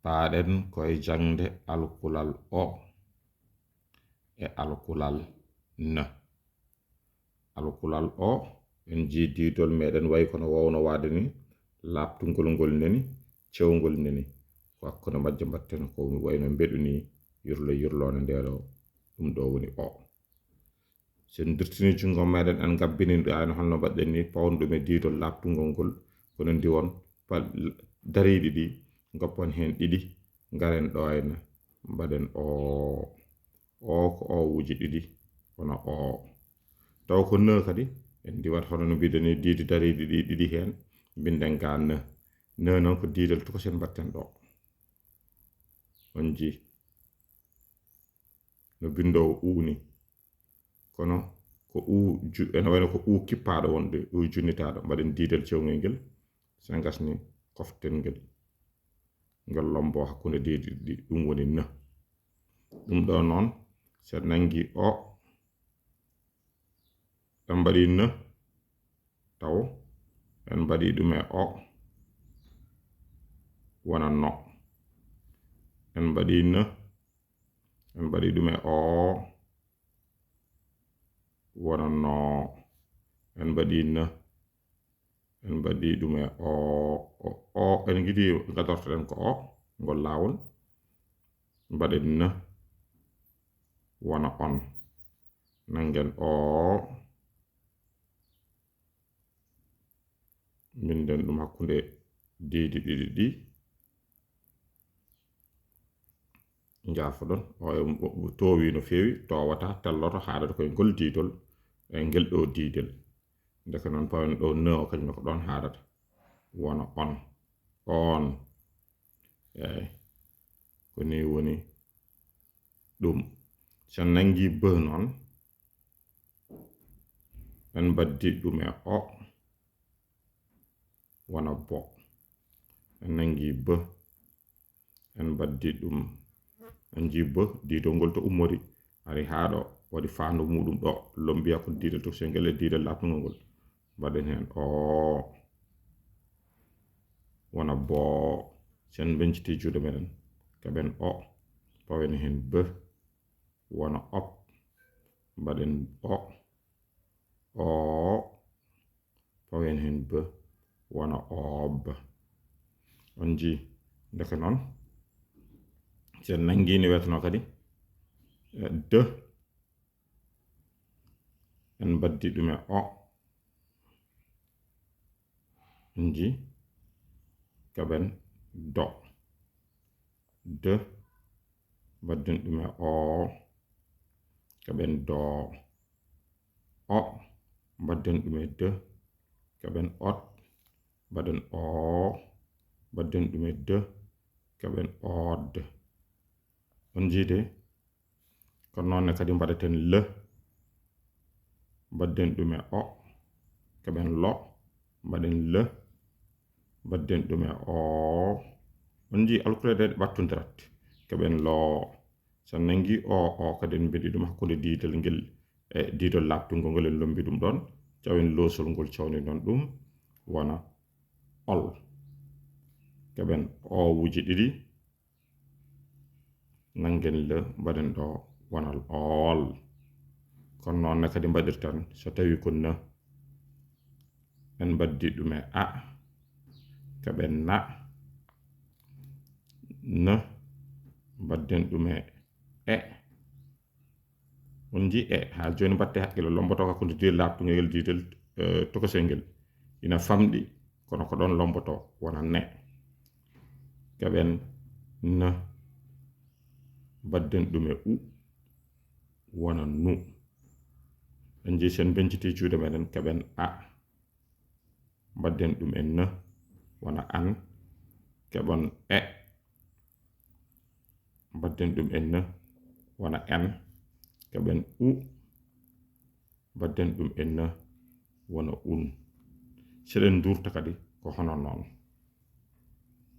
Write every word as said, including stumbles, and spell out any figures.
Paaɗen koye jaŋde alkulal o e alkulal n. Alkulal o, en njii diidol meɗen wayi kono wowno waade ni, laaɓtungol ngol neni, cewngol neni. Ko hakkunde majje mbaɗten ko wayno mbeɗu ni, yurlo yurloonde nde ɗo, ɗum ɗo woni o. So en dirtini junngo meɗen, en ngabbini ɗum, ayno holno mbaɗɗen ni, pawen ɗum e diidol laaɓtungol ngol, kono ndiwon pal-, dariiɗi ɗi, ngoppon heen ɗiɗi, ngaren ɗo ayna, mbaɗen o, o ko o wuji ɗiɗi, kono o. Taw ko n kadi, en ndiwat hono no mbiɗen ni, diidi dariiɗi ɗi ɗiɗi heen, mbinden ga n. N noon ko diidol tokosel mbaɗten ɗo. On njii. No binndoowo u ni. Kono ko u ju-, ene wayno ko u kippaaɗo wonde u junnitaaɗo. Mbaɗen diidol cewngel ngel, so en ngasni koften ngel. Ngel lombo hakkunde diidi ɗi, ɗum woni n. Ɗum ɗo noon, so en nanngi o, en mbaɗi n, taw en mbaɗi ɗum e o, wona no. En mbaɗi n, en mbaɗi ɗum e o, wona no. En mbaɗi n, en mbaɗi ɗum e o, o, o, en ngiɗi gadortoɗen ko o, ngol laawol. Mbaɗen n, wona on. Nanngen o, mbinden ɗum hakkunde diidi ɗiɗi ɗi. Njaafoɗon, o e mo-, toowi no feewi, toowata, telloto, haadata koye ngol diidol, e ngel ɗo diidel. Ndeke noon, pawen ɗo n o, kañum ne ko ɗon haadata. Wona on. On. Eey. Ko ni woni ɗum. So en nanngi b noon, en mbaddi ɗum e o, wona bo. En nanngi b, en mbaddi ɗum. En njii b, diidol ngol to ummori, ari haa ɗo, waɗi faandu muuɗum ɗo, lombi hakkunde diidol tokosel ngel e diidol laaɓtungol ngol. Mbaɗen heen o, wona bo. So en mbeñcitii juuɗe meɗen, keɓen o, pawen heen b, wona op. Mbaɗen o, o, pawen heen b, wona ob. On njii, ndeke noon, so en nanngi ni weetanoo kadi, eh, d, en mbaddi ɗum e o, on njii, keɓen do. D, mbadden ɗum e o, keɓen do. O, mbadden ɗum e d, keɓen ot, mbaɗen o, mbadden ɗum e d, keɓen od. On njii de? Kono noon ne kadi mbaɗeten l, mbadden ɗum e o, keɓen lo, mbaɗen l, mbadden ɗum e o. On njii alkule ɗe ɓattondirat, keɓen lo. So en nanngi o, o kadi en mbeɗi ɗum hakkunde diidol ngel e diidol laaɓtungol ngol, en lombi ɗum ɗoon, cawen loosol ngol, cawni noon ɗum wona ol. Keɓen o wuji ɗiɗi, nanngen l, mbaɗen ɗo wonal ool. Kono noon ne kadi mbaɗirten so tawii ko n, en mbaddi ɗum e a, keɓen na, n, mbadden ɗum e e. On njii e, haa jooni mbaɗte hakkille, lomboto hakkunde diidol laaɓtungol ngel, diidol, eh, tokosel ngel. Ina famɗi, kono ko ɗoon lomboto, wona ne. Keɓen n, mbadden ɗum e u, wona nu. En njii, so en mbeñcitii juuɗe meɗen, keɓen a, mbadden ɗum e n, wona an, keɓon e, mbadden ɗum e n, wona en, keɓen u, mbadden ɗum e n, wona un. So eɗen nduurta kadi ko hono noon.